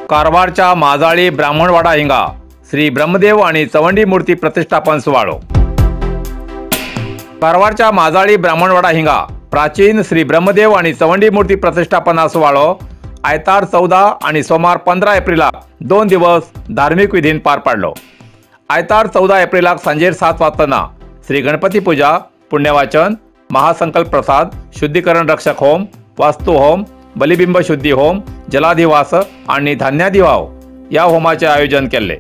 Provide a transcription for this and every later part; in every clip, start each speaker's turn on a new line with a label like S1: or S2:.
S1: कारवारच्या माजाळी ब्राह्मणवाडा हिंगा श्री ब्रह्मदेव आणि चवंडी मूर्ती प्रतिष्ठापन सुवाळो। कारवारच्या माजाळी ब्राह्मणवाडा हिंगा प्राचीन श्री ब्रह्मदेव आणि चवंडी मूर्ती प्रतिष्ठापना सुवाळो आयतार 14 आणि सोमवार 15 एप्रिलाक 2 दिवस धार्मिक विधीन पार पाडलो। आयतार 14 एप्रिलाक सांजेर 7 वाजताना श्री गणपती पूजा, पुण्यवाचन, महासंकल्प प्रसाद, शुद्धीकरण रक्षक होम, वास्तु होम, बलिबिंब शुद्धी होम, जलाधिवास आणि धान्याधिवाव या होमाचे आयोजन केले।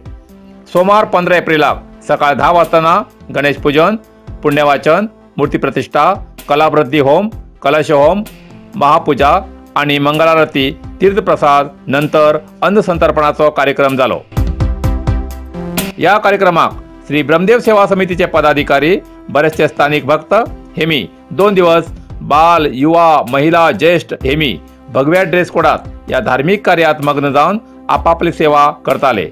S1: सोमवार 15 एप्रिलाक सकाळ 10 वाजताना गणेश पूजन, पुण्यवाचन, मूर्ती प्रतिष्ठा, कलावृद्धी होम, कलश होम, महापूजा आणि मंगलारती, तीर्थप्रसाद नंतर अन्नसंतर्पणाचो कार्यक्रम जालो। या कार्यक्रमाक श्री ब्रह्मदेव सेवा समितीचे पदाधिकारी, बरेचसे स्थानिक भक्त हेमी 2 दिवस बाल, युवा, महिला, ज्येष्ठ हेमी भगव्या ड्रेस कोडात या धार्मिक कार्यात मग्न जाऊन आपापली सेवा करताले।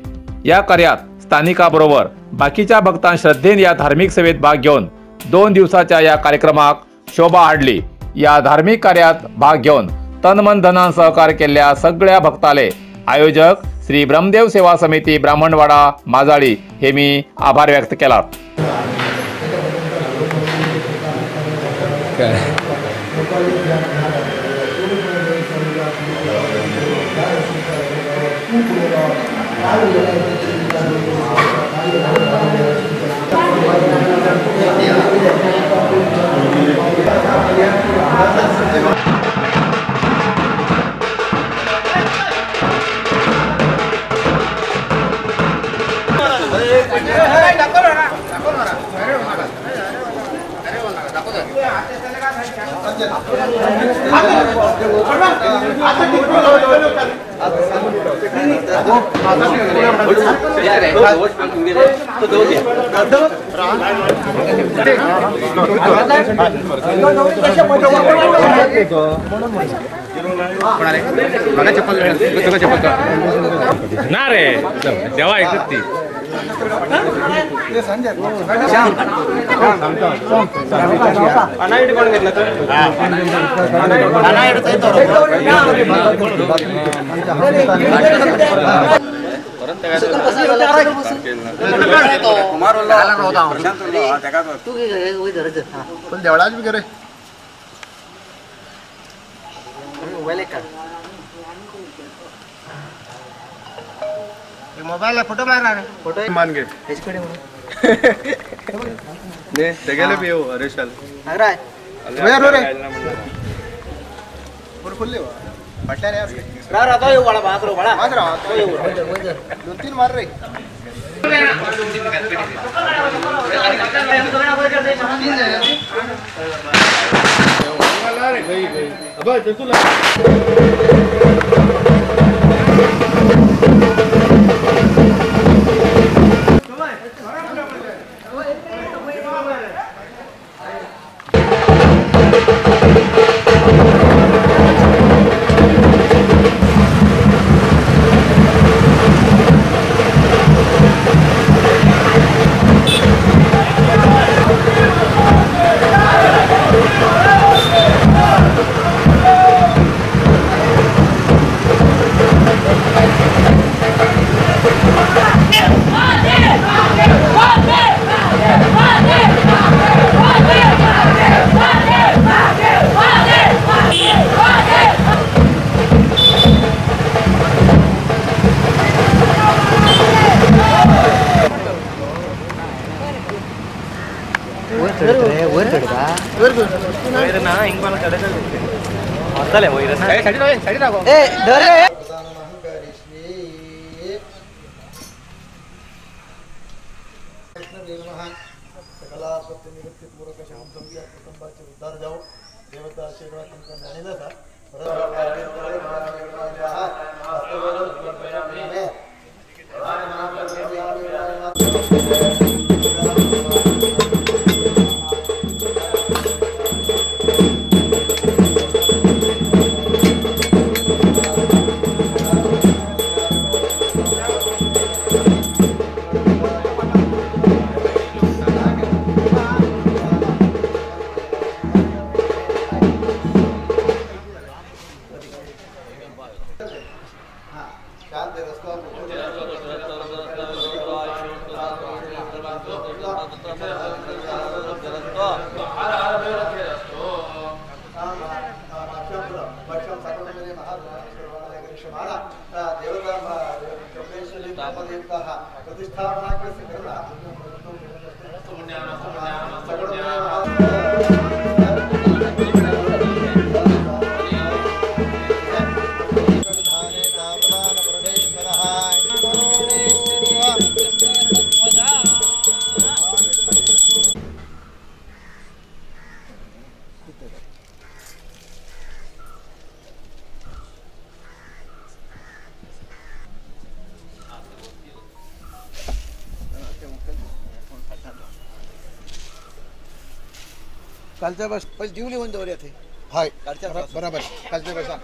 S1: या कार्यात स्थानिकाबरोबर बाकीच्या भक्तां श्रद्धेन या धार्मिक सेवेत भाग घेऊन 2 दिवसाच्या या कार्यक्रमाक शोभा हाडली। या धार्मिक कार्यात भाग घेऊन तन मन धनान सहकार केल्ल्या सगळ्या भक्ताले आयोजक श्री ब्रह्मदेव सेवा समिती ब्राह्मणवाडा माजाळी हे मी आभार व्यक्त केला।
S2: ना रे देवा ऐकत ती
S3: देवळाच बी करे मोबाईल फोटो मारणार फोटो मान घे ने तेगेले बी हो अरे शाल नागराय रे रे पुर खुल्ले वा पटल्या रे रा रा तो येऊ वाला बाजरो वाला बाजरा तो येऊ दोन तीन मार रे
S2: वाला रे गई गई अबे तुला
S3: देवता आशीर्वाद तुमकां मेळिल्लो आसा। कालच्या बस पहिले दिवली होऊन दवरया थंय. हय बराबर कालच्या बसा.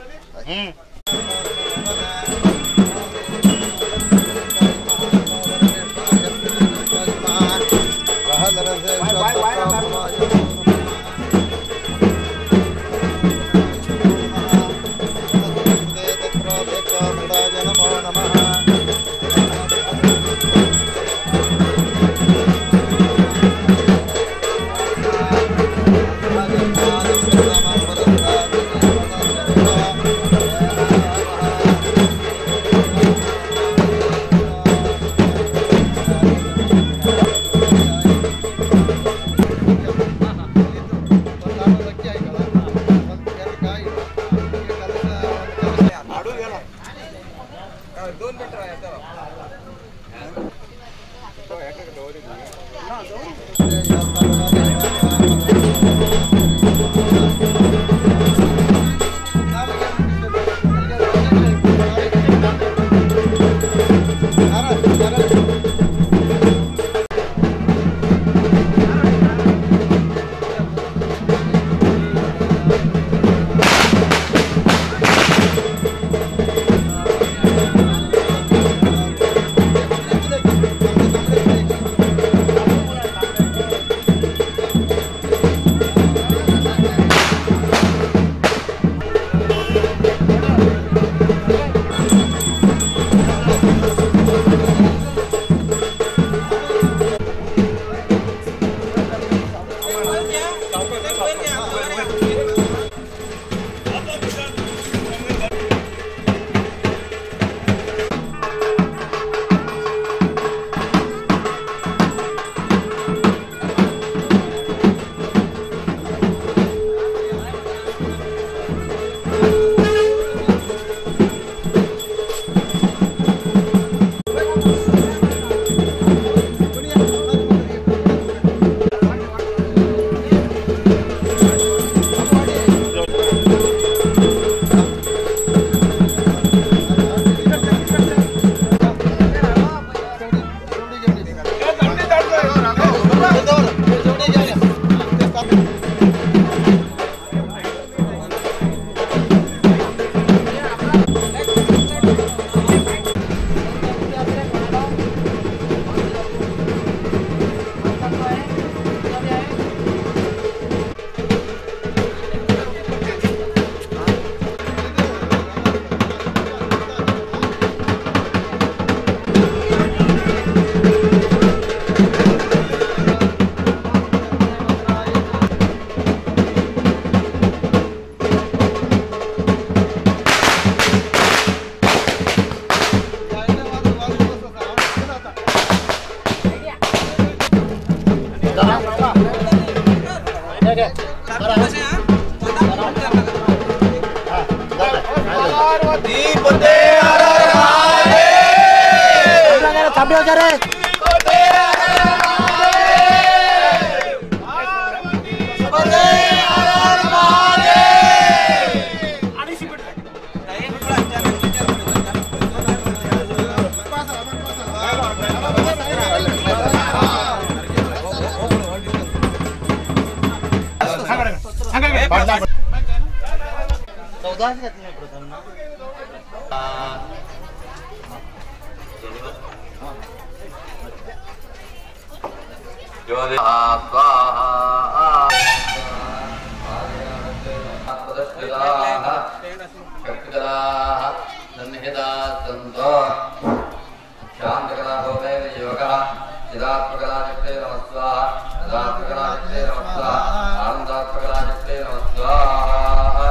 S4: आनंदात्मकला शक्ते नमः स्वाहा।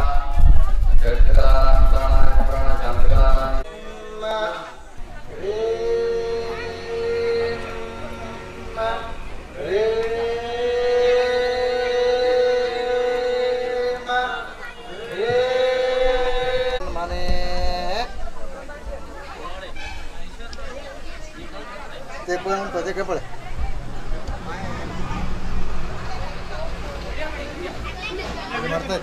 S3: पळय म्हणपाचें काय पळय. मरतात.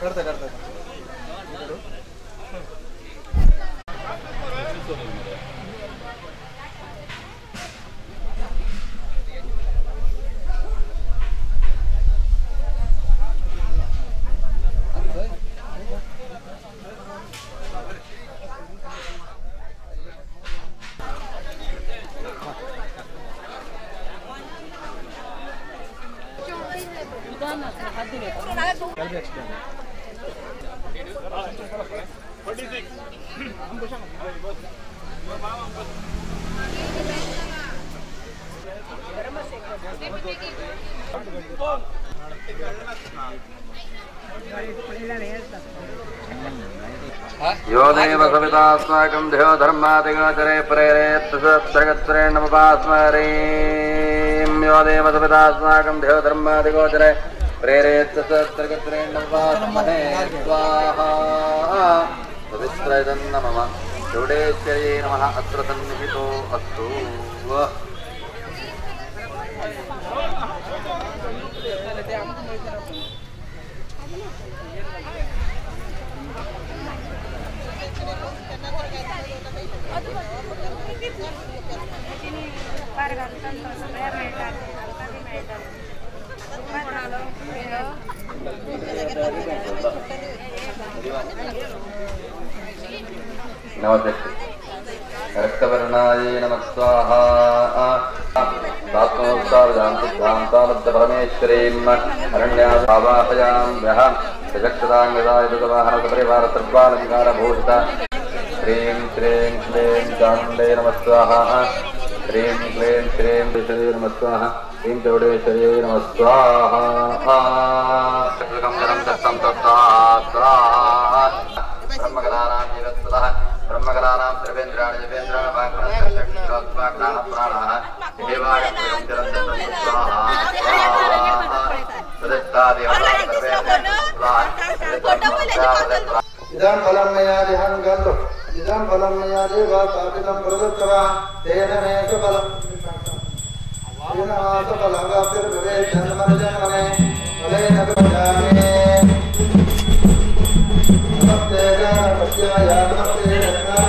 S3: करता करता.
S4: यो देव सवितास्माकं ध्यो धर्मादिगोचरे प्रेरेत् सत्सगत्रे नमपास्मरीं. यो देव सवितास्माकं ध्यो धर्मादिगोचरे प्रेरेत् सत्सगत्रे नमपास्महे स्वाहा. पवित्रं नमः चौडेश्वर्यै नमः. अत्र सन्निहितो अस्तु. नमस्ते. रक्तवर्णाय नमः स्वाहा. परमेश्वरीं अरण्यावाहयाम्यः सजक्षताङ्गदायुधवाहनसपरिवारसर्वालङ्कारभूषिता श्रीं श्रीं क्लीं चामुण्डे नमः स्वाहा. श्रीं क्लीं श्रीं विषये नमः स्वाहा. श्रीं चौडेश्वर्यै नमः स्वाहा. ब्रह्मकलानां जीवत्सदः ब्रह्मकलानां त्रिवेन्द्राणि जपेन्द्राणि प्राणाः
S3: इदं फलं मया देहं गन्तु इदं फलं मया देव स्थापितं प्रदत्तवा तेन मे सुफलं तेन सुफलवाप्तिर्भवेत् जन्मजन्मने फलेन भजामि. नमस्ते गणपत्याय नमस्ते रत्नाय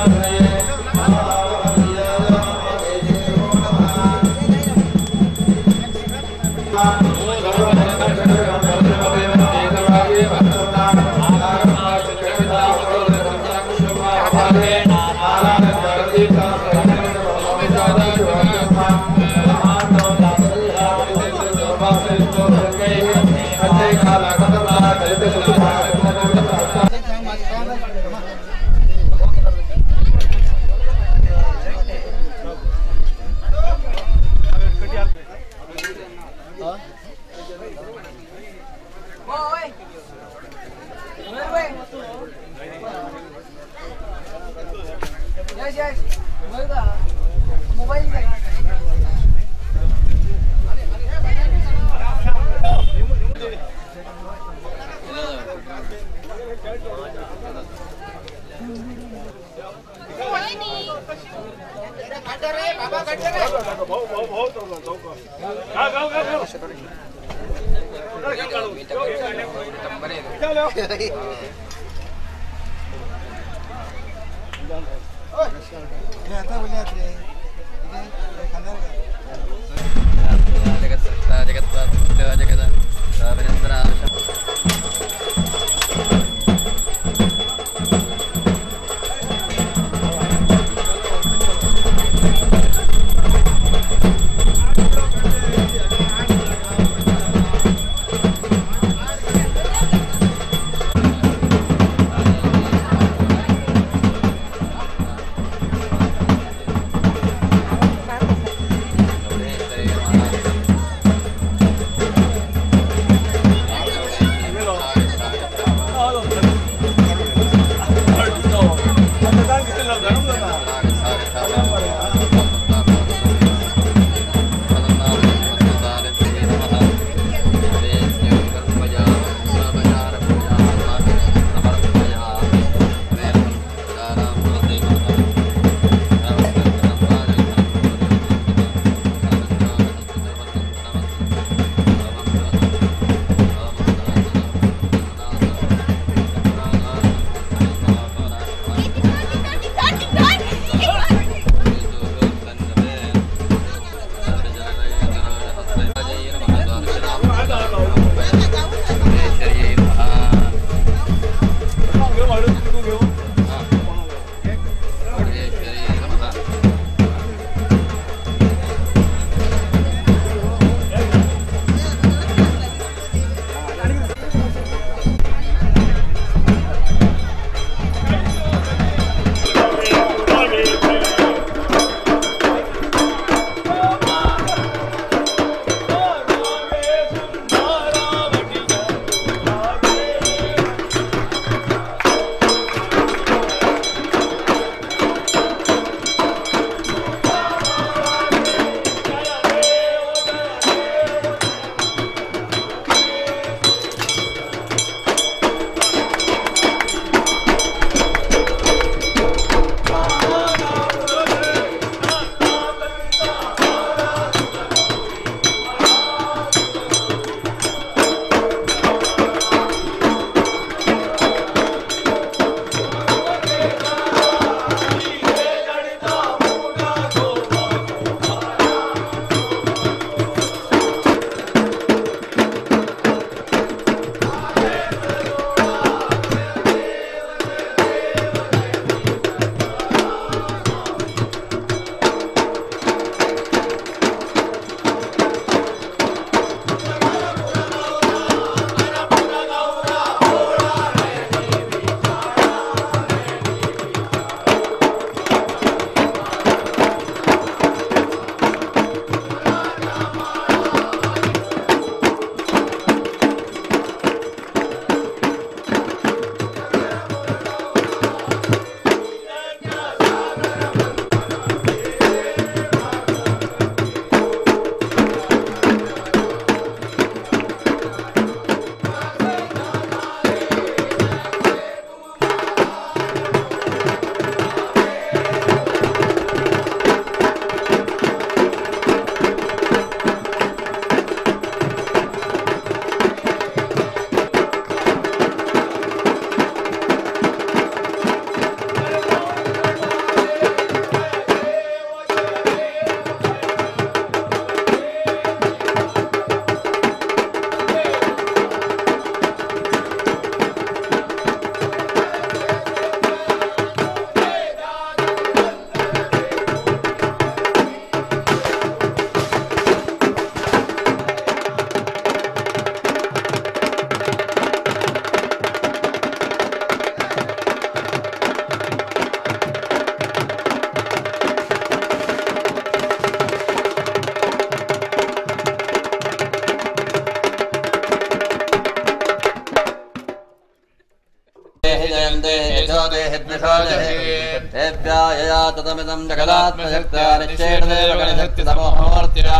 S4: देव्यायया तदमिदं जगदात्मशक्त्या निश्चेषदेव गणशक्तिसमोहमूर्त्या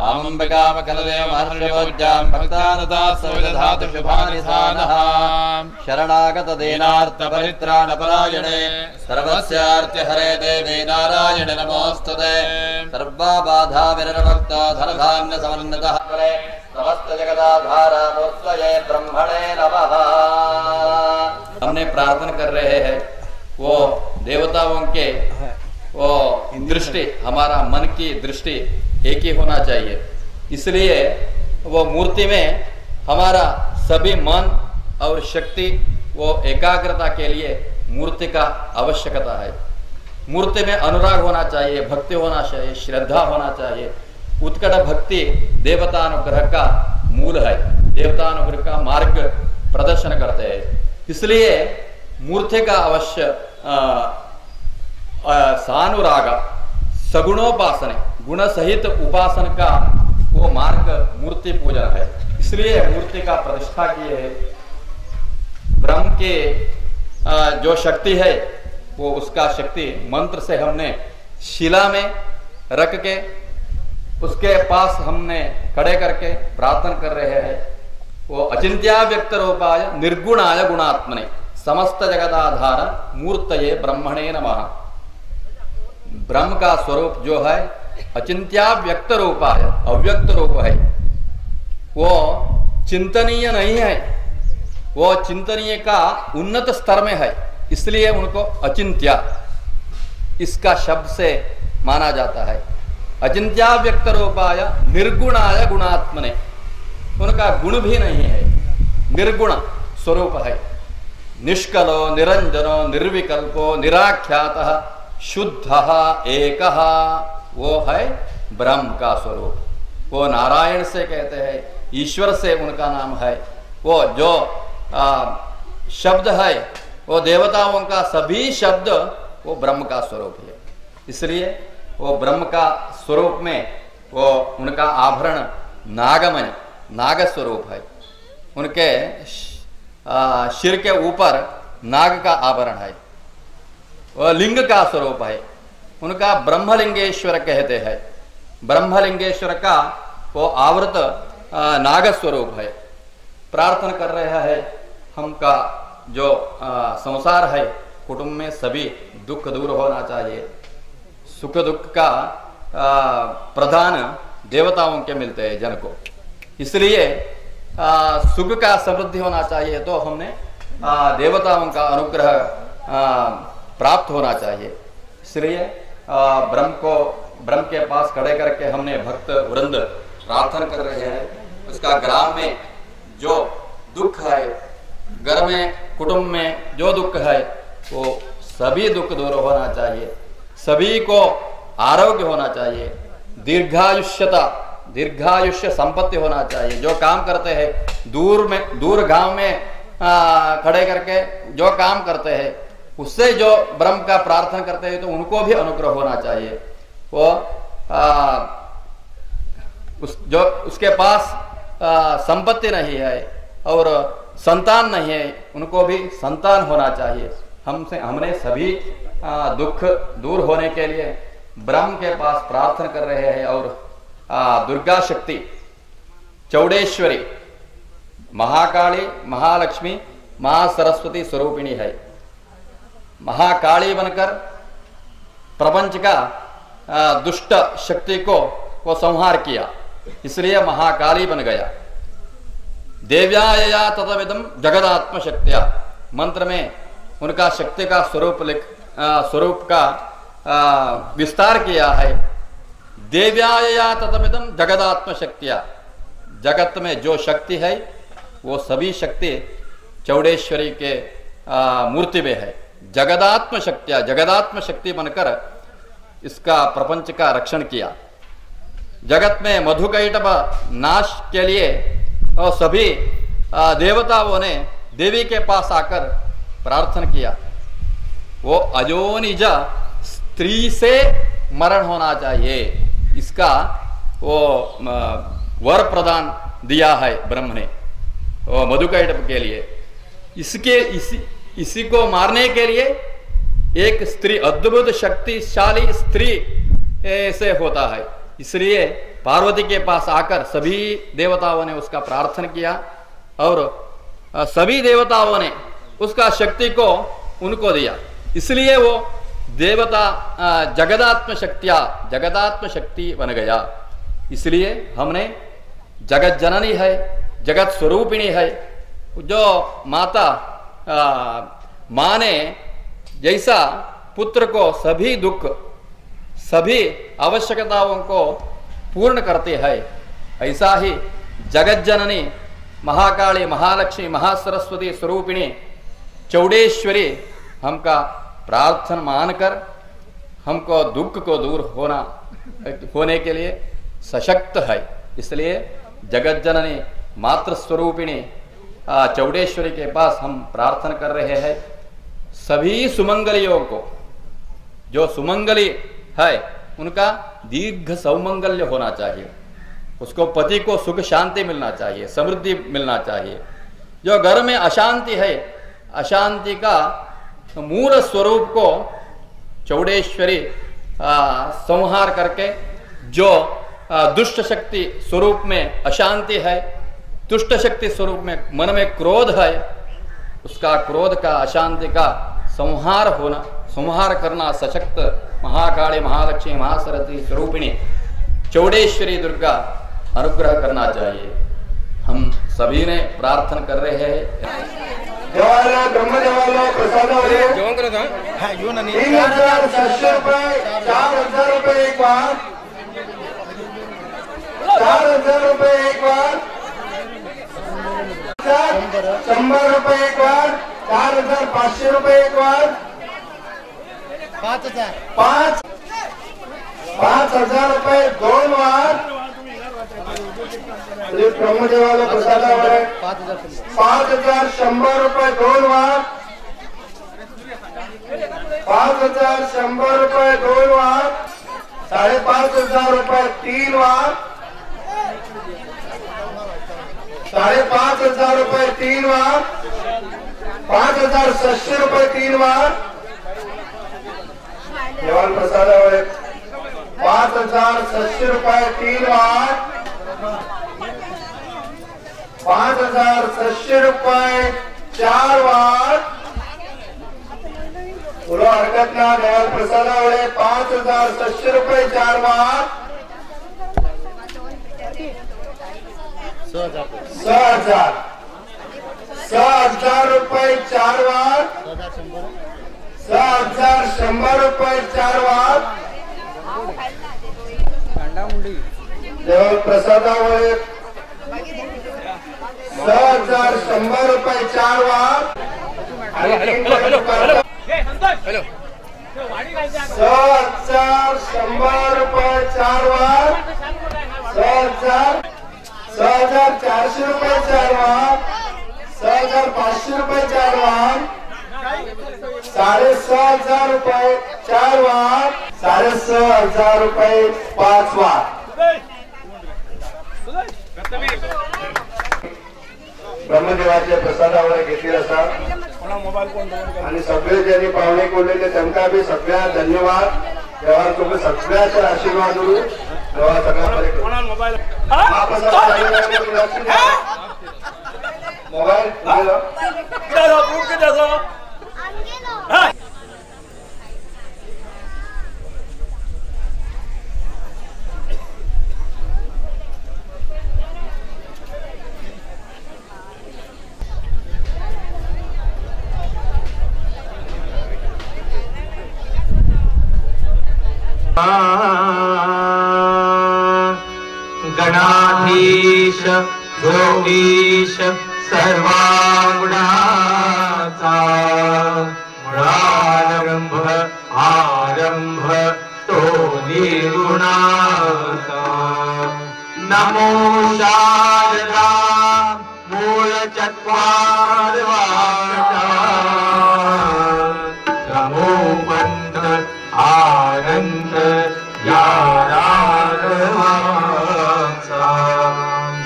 S4: आमम्बिकामकलदेव महर्षिपूज्यां भक्तानुदासविदधातु शुभानि सानः शरणागतदीनार्तपरित्राणपरायणे सर्वस्यार्तिहरे देवी नारायण नमोऽस्तुते। सर्वाबाधा विनिर्मुक्ता धनधान्यसमन्वितः समस्त जगदाधारा मूर्तये ब्रह्मणे नमः।
S5: हमने प्रार्थना कर रहे हैं वो देवताओं के वो दृष्टि, हमारा मन की दृष्टि एक ही होना चाहिए। इसलिए वो मूर्ति में हमारा सभी मन और शक्ति वो एकाग्रता के लिए मूर्ति का आवश्यकता है। मूर्ति में अनुराग होना चाहिए, भक्ति होना चाहिए, श्रद्धा होना चाहिए। उत्कट भक्ति देवतानुग्रह का मूल है, देवतानुग्रह का मार्ग प्रदर्शन करते हैं। इसलिए मूर्ति का अवश्य सानुराग सगुणोपासने गुण सहित उपासन का वो मार्ग मूर्ति पूजन है। इसलिए मूर्ति का प्रतिष्ठा किए है। ब्रह्म के जो शक्ति है वो उसका शक्ति मंत्र से हमने शिला में रख के उसके पास हमने खड़े करके प्रार्थना कर रहे हैं। वो अचिंत्या व्यक्त रूपाय निर्गुणाय गुणात्मने समस्त जगदाधार मूर्तये ब्रह्मणे नमः। ब्रह्म का स्वरूप जो है अचिंत्या व्यक्त रूपाय अव्यक्त रूप है, वो चिंतनीय नहीं है, वो चिंतनीय का उन्नत स्तर में है, इसलिए उनको अचिंत्या इसका शब्द से माना जाता है। अचिंत्या व्यक्त रूपाय निर्गुणाय गुणात्मने, उनका गुण भी नहीं है, निर्गुण स्वरूप है। निष्कलो निरंजनो निर्विकल्पो निराख्यातः शुद्धः एकः, वो है ब्रह्म का स्वरूप। वो नारायण से कहते हैं, ईश्वर से उनका नाम है। वो जो शब्द है वो देवताओं का सभी शब्द वो ब्रह्म का स्वरूप है। इसलिए वो ब्रह्म का स्वरूप में वो उनका आभरण नागमय नाग स्वरूप है। उनके सिर के ऊपर नाग का आभरण है, वह लिंग का स्वरूप है। उनका ब्रह्मलिंगेश्वर कहते हैं। ब्रह्मलिंगेश्वर का वो आवृत नाग स्वरूप है। प्रार्थना कर रहे हैं हमका जो संसार है, कुटुंब में सभी दुख दूर होना चाहिए। सुख दुख का प्रधान देवताओं के मिलते हैं जन को, इसलिए सुख का समृद्धि होना चाहिए तो हमने देवताओं का अनुग्रह प्राप्त होना चाहिए। इसलिए ब्रह्म को ब्रह्म के पास खड़े करके हमने भक्त वृंद प्रार्थना कर रहे हैं। उसका ग्राम में जो दुख है, घर में कुटुंब में जो दुख है वो सभी दुख दूर होना चाहिए। सभी को आरोग्य होना चाहिए, दीर्घायुष्यता दीर्घायुष्य संपत्ति होना चाहिए। जो काम करते हैं दूर में दूर गांव में खड़े करके जो काम करते हैं उससे जो ब्रह्म का प्रार्थना करते हैं तो उनको भी अनुग्रह होना चाहिए। वो उस जो उसके पास संपत्ति नहीं है और संतान नहीं है उनको भी संतान होना चाहिए। हमसे हमने सभी दुख दूर होने के लिए ब्रह्म के पास प्रार्थना कर रहे हैं। और दुर्गा शक्ति चौड़ेश्वरी महाकाली महालक्ष्मी महासरस्वती स्वरूपिणी है। महाकाली बनकर प्रपंच का दुष्ट शक्ति को वो संहार किया, इसलिए महाकाली बन गया। देव्यायया तदविदम जगदात्म शक्तिया मंत्र में उनका शक्ति का स्वरूप लिख स्वरूप का विस्तार किया है। देव्यायया तदविदम जगदात्म शक्तिया, जगत में जो शक्ति है वो सभी शक्ति चौड़ेश्वरी के मूर्ति में है। जगदात्म शक्तिया, जगदात्म शक्ति बनकर इसका प्रपंच का रक्षण किया। जगत में मधुकैटभ नाश के लिए और सभी देवताओं ने देवी के पास आकर प्रार्थना किया। वो अयोनिज स्त्री से मरण होना चाहिए, इसका वो वर प्रदान दिया है ब्रह्म ने वो मधुकैटभ के लिए। इसके इसी इसी को मारने के लिए एक स्त्री, अद्भुत शक्तिशाली स्त्री से होता है। इसलिए पार्वती के पास आकर सभी देवताओं ने उसका प्रार्थना किया और सभी देवताओं ने उसका शक्ति को उनको दिया। इसलिए वो देवता जगदात्म शक्तिया, जगदात्म शक्ति बन गया। इसलिए हमने जगत जननी है, जगत स्वरूपिणी है, जो माता माँ ने जैसा पुत्र को सभी दुख, सभी आवश्यकताओं को पूर्ण करती है, ऐसा ही जगत जननी महाकाली महालक्ष्मी महासरस्वती स्वरूपिणी चौड़ेश्वरी हमका प्रार्थना मानकर हमको दुख को दूर होना होने के लिए सशक्त है। इसलिए जगत जननी मातृस्वरूपिणी चौड़ेश्वरी के पास हम प्रार्थना कर रहे हैं। सभी सुमंगलियों को, जो सुमंगली है उनका दीर्घ सौमंगल्य होना चाहिए, उसको पति को सुख शांति मिलना चाहिए, समृद्धि मिलना चाहिए। जो घर में अशांति है, अशांति का मूल स्वरूप को चौड़ेश्वरी संहार करके जो दुष्ट शक्ति स्वरूप में अशांति है, दुष्ट शक्ति स्वरूप में मन में क्रोध है, उसका क्रोध का अशांति का संहार होना, संहार करना सशक्त महाकाली महालक्ष्मी महासरस्वती स्वरूपिणी चौड़ेश्वरी दुर्गा अनुग्रह करना चाहिए। हम सभी ने प्रार्थना कर रहे हैं।
S6: 3700 रुपये, 4000 रुपये एक बार, 4000 रुपये एक बार, 100 रुपये एक बार, 4500 रुपये एक बार, 5000 5000 रुपये दोन बार। ब्रह्मदेवाला प्रसादावर 5100 रुपये दोन बार, 5100 रुपये दोन बार, 5500 रुपये तीन बार, 5500 रुपये तीन बार, 5700 रुपये तीन बार। देवाल प्रसादावर 5700 रुपये तीन बार, 5700 रुपये चार बार। बोलो हरकत ना। देवाल प्रसादावर 5700 रुपये चार बार, 6000 6000 रुपये चार बार, 6100 रुपये चार बार। देवाल प्रसादावर 6100 रुपये चार बार, 6100 रुपये चार बार, 6400 रुपये चार बार, 6500 रुपये चार बार, 6500 रुपये चार बार, 6500 रुपये पांच बार। ब्रह्मदेवाच्या प्रसादावर घेतली असा आणि सगळे ज्यांनी पाहुणे कोरलेले त्यांना बी सगळ्या धन्यवाद। देवा तुम्ही सगळ्याचे आशीर्वाद करू देवा सगळ्या मोबाईल
S7: गणाधीश जोगीश सर्वागुणाचा मुळारंभ आरंभ तो निर्गुणाचा। नमो शारदा मूळ चत्वार वाचा, नमो पंथ आनंद या राघवाचा।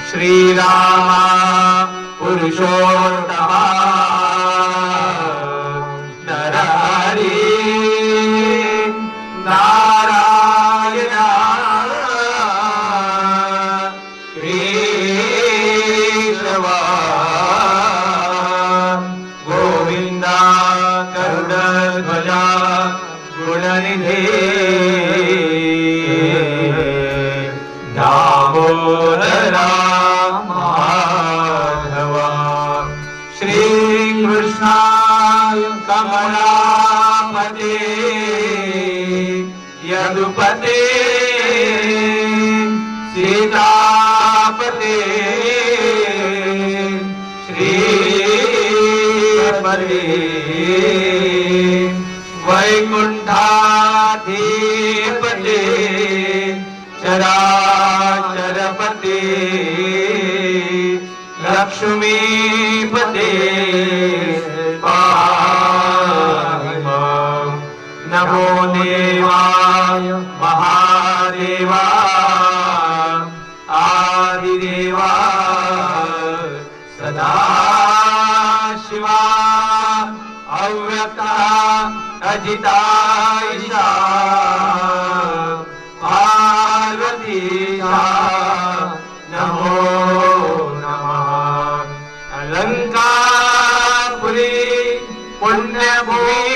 S7: श्रीरामा पुरुषोत्तमा अमलापते यदुपते सीतापते श्रीपते वैकुंठाधिपते चराचरपते लक्ष्मीपते पाहि मां। नमो देवाय महादेवा आदिदेवा सदा शिवा अव्यक्ता अजिता ईशा पार्वती नमो नमः। अलंकापुरी पुण्यभूमि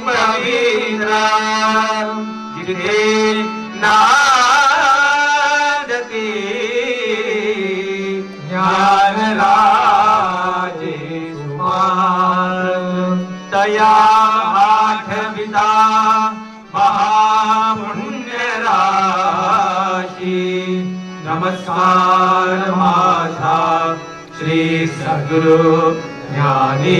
S7: पवित्र जिथे नादती ज्ञानराजे सुमार तया आठविता महापुण्यराशि। नमस्कार माझा श्री सद्गुरु ज्ञानेश्वराय।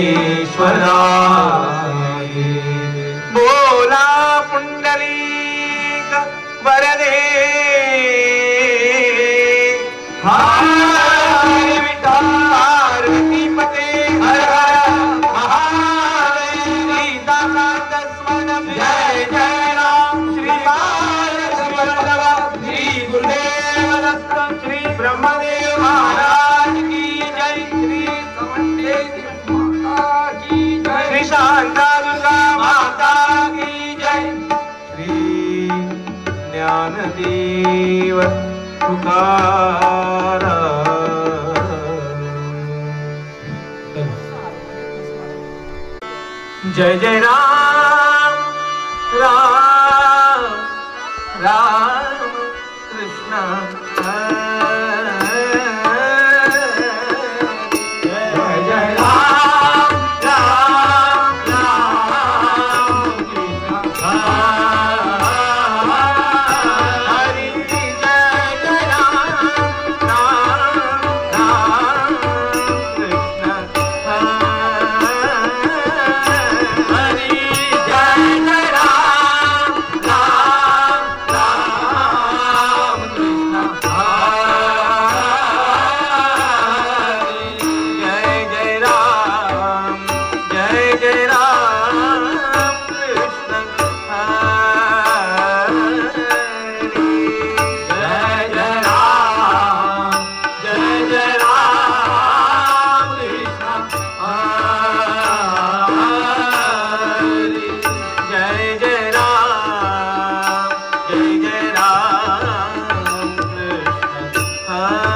S7: बोला पुंडलीक वरदे हरे विठ्ठल पार्वतीपते हर हर महादेव। सीताकांत स्मरण जय जय राम। श्री बालकृष्ण श्री गुरुदेव दत्त श्री ब्रह्मदेव महाराज की जय। श्री समंदेवी माता की जय। श्री शांतादुर्गा माता की जय। श्री ज्ञानदेव तुकाराम। जय जय राम राम राम कृष्ण जय जय राम राम राम कृष्ण हरि जय जय राम राम राम कृष्ण हरि जय जय राम राम राम कृष्ण हरि जय जय राम जय जय राम कृष्ण हरि जय जय राम जय जय राम कृष्ण हरि जय जय राम जय जय राम कृष्ण हरि।